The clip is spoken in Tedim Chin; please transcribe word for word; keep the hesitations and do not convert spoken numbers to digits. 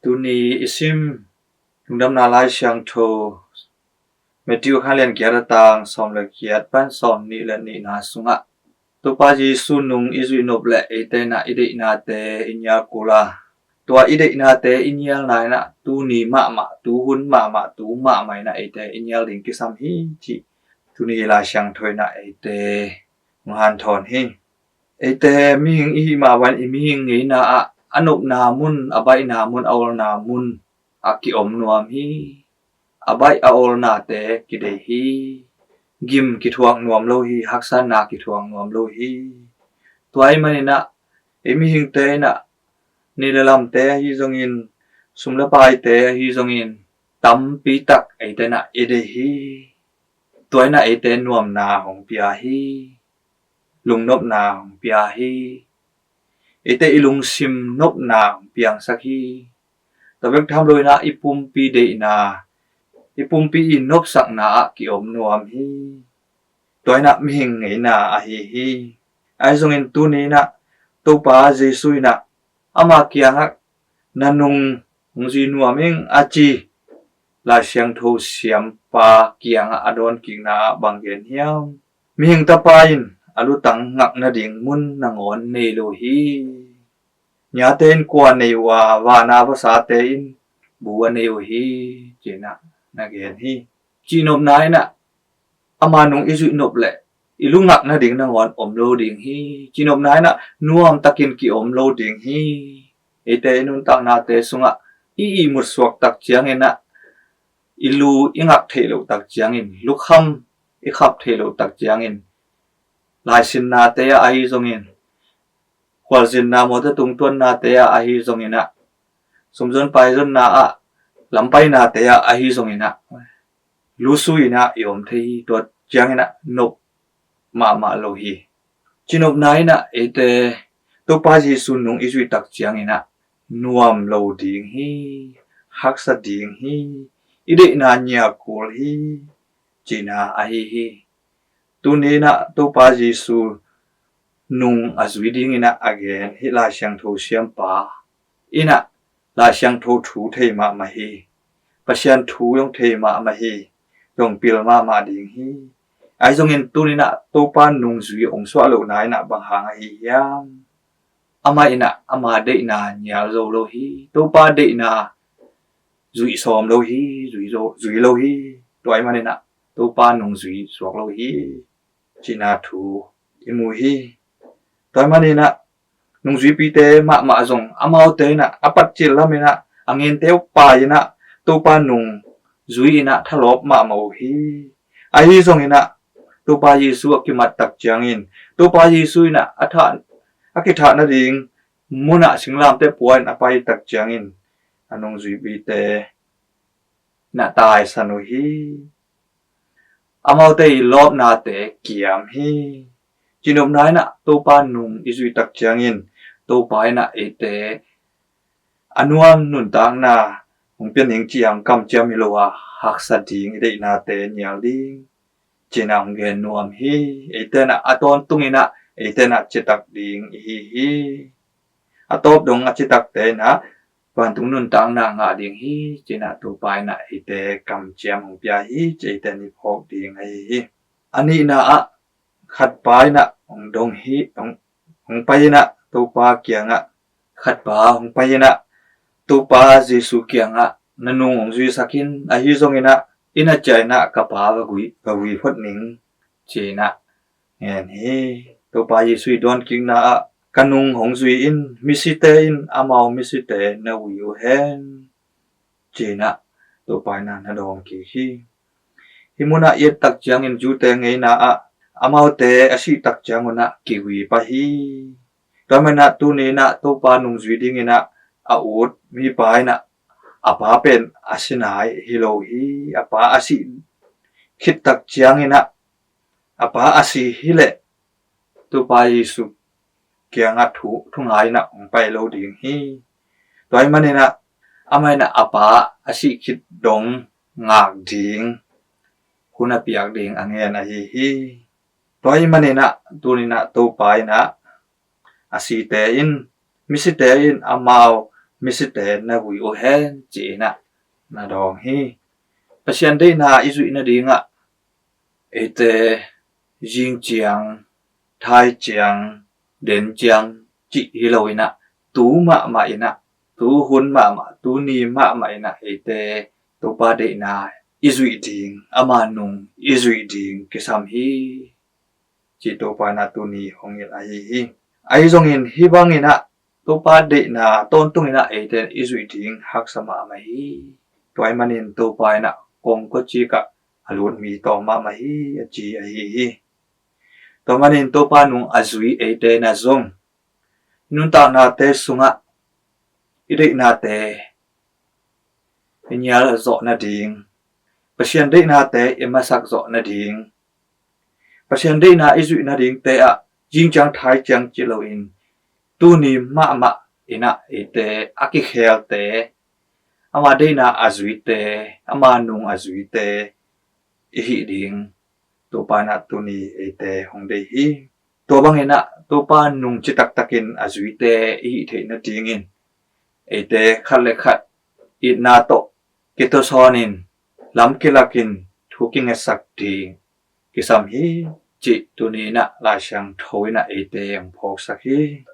Tuni i sim Lungdamna Lai Siangtho Matthew a khan lian giat a tang sawm le giat pan sawm nih le nihna sungah Topa Jesu nung i zuih nop le eite inah i deihnate i nial kul a, tua i deihnate i nialna inah tuni mahmah, tuhun mahmah, tu mahmah inah eite i nial ding kisam hi, cih tuni i Lai Siangtho inah eite hong hanthawn hi. Eite mihing i hih mah bangin i mihing ngeina ah a nopna mun, a baihna mun, a olna mun a kiom nuam hi. A baih a olnate kidei hi. Gim kithuak nuam lo hi, haksatna kithuak nuam lo hi. Tua ahih maninah i mihingte inah ni le lamte ahi zongin, sum le paite ahi zongin, tampi tak eite inah i dei hi. Tua inah eite nuamna hong pia hi. Lungnopna hong pia hi. Eite i lungsim nopna hong piangsak hi. Tua bek tham lo inah i pumpi deihna, i pumpi i nopsakna ah kiom nuam hi. Tua inah mihing ngeina ahi hi. Ahi zongin tuni inah Topa Jesu inah ama kiangah na nung hong zui nuam ing a ci Lai Siangtho siampa kiangah a dawnkikna ah bang gen hiam? Mihing Tapa in a lutang ngak nading mun nangawn nei lo hi. Niate in kua nei uh a, vana vasate in bu a nei uh hi, ci inah na gen hi. Cihnopna inah ama nung i zuih nop le i lu ngak nading nangawn om lo ding hi. Cihnopna inah nuamtakin kiom lo ding hi. Eite i nuntaknate sungah i ihmut suak tak cianginah i lu i ngak theih loh tak ciangin, lukham i khap theih loh tak ciangin, laisinnate ah ahi zongin, khualzinna mawte tungtuannate ah ahi zonginah, sumzon paizonna ah, lampainate ah ahi zonginah, lusu inah i om thei hi. Tua cianginah nop mahmah lo hi. Cihnopna inah eite Topa Jesu nung i zuih tak cianginah nuam lo ding hi, haksa ding hi, i deihna nial kul hi, cihna ahi hi. Tuni inah Topa Jesu nung a zui dinginah a gen hih Lai Siangtho siampa inah Lai Siangtho thu thei mahmah hi. Pasian thu zong thei mahmah hi. Zong pil mahmah ding hi. Ahi zongin tuni inah Topa nungzui hong suah lohna inah bang hang ahi hiam? Amah inah ama deihna nial zo lo hi. Topa deihna zuih sawm lo hi, zui zo, zui lo hi. Tua ahih maninah Topa nungzui suak lo hi, cihna thu i mu hi. Tua ahih maninah nungzuipite mahmah zong amaute inah a patcil laminah a ngente uh pai inah Topa nung zui inah thalawp mahmah uh hi. Ahi zonginah Topa Jesu a kimat tak ciangin, Topa Jesu inah a thah, a kithah nading munah singlamteh pua in a pai tak ciangin a nungzuipite na taisan uh hi. Amaute i lawpnate kiam hi. Cihnopna inah Topa nung i zuih tak ciangin Topa inah eite a nuam nuntakna hong pia ning ciang kamciam hi lo a, haksa ding i deihnate nial ding, ci inah hong gen nuam hi. Eite inah a tawntung inah eite inah citak ding i hi hi. A tawp dong a citakte inah vantung nuntakna ngah ding hi, ci inah Topa inah eite kamciam hong pia hi, ci eite in i phawk ding ahi hi. A nihna ah khatpa inah hong dong hi, hong, hong pai inah Topa kiangah, khatpa hong pai inah Topa Jesu kiangah na nung hong zuisak in, ahi zonginah inn a ciah inah ka pa va gui, va gui phot ning, ci inah ngen hi. Topa Jesu i dawnkikna ah ka nung hong zui in, misite in amau misite na ui uh hen, ci inah Topa inah na dawng kik hi. Hih munah i et tak ciangin Jew-te ngeina ah amaute a sih tak ciangun ah kiui pah hi. Tua manin ah tuni inah Topa nungzui dingin ah a ut mipa inah a pa pen a si nai hi lo hi. A pa a sih khit tak ciangin ah a pa a si hileh Topa Jesu kiangah thu, thungai inah hong pai lo ding hi. Tua ahih manin ah amah inah a pa a sih khit dong ngak ding hun a piak ding a ngen ahi hi. Tua ahih manin ah tuni inah Topa inah a site in, misite in amau misite na vui uh hen ci-in ah na dawng hi. Pasian deihna i zuih nadingah eite zing ciang, thai ciang, den ciang cih hi lo in ah, tu mahmah in ah, tu hun mahmah, tu ni mahmah in ah eite Topa deihna i zuih ding, ama nung i zuih ding kisam hi, ci Topa in ah tuni hong hilh ahi hi. Ahi zongin hih bangin ah Topa deihna tawntung in ah eite i zuih ding haksa mahmah hi. Tua ahih manin Topa in ah kongkocik ah a lut mi tawm mahmah hi, a ci ahi hi. Tua manin Topa nung a zui eite in ah zong i nuntaknate sungah i deihnate i nial zawh nading, Pasian deihnate i masak zawh nading, Pasian deihna i zuih nadingte ah zing ciang, thai ciang ci loin, tuni mahmah in ah eite a kikhelte, ama deihna a zuite, ama nung a zuite i hih ding Topa in ah tuni eite hong deih hi. Tua bangin ah Topa nung citaktakin a zuite i hih theih nadingin eite khat le khat itna tawh kitawsawnin, lam kilakin, thu kingetsak ding kisam hi, cih tuni in ah Lai Siangtho in ah eite hong phawksak hi.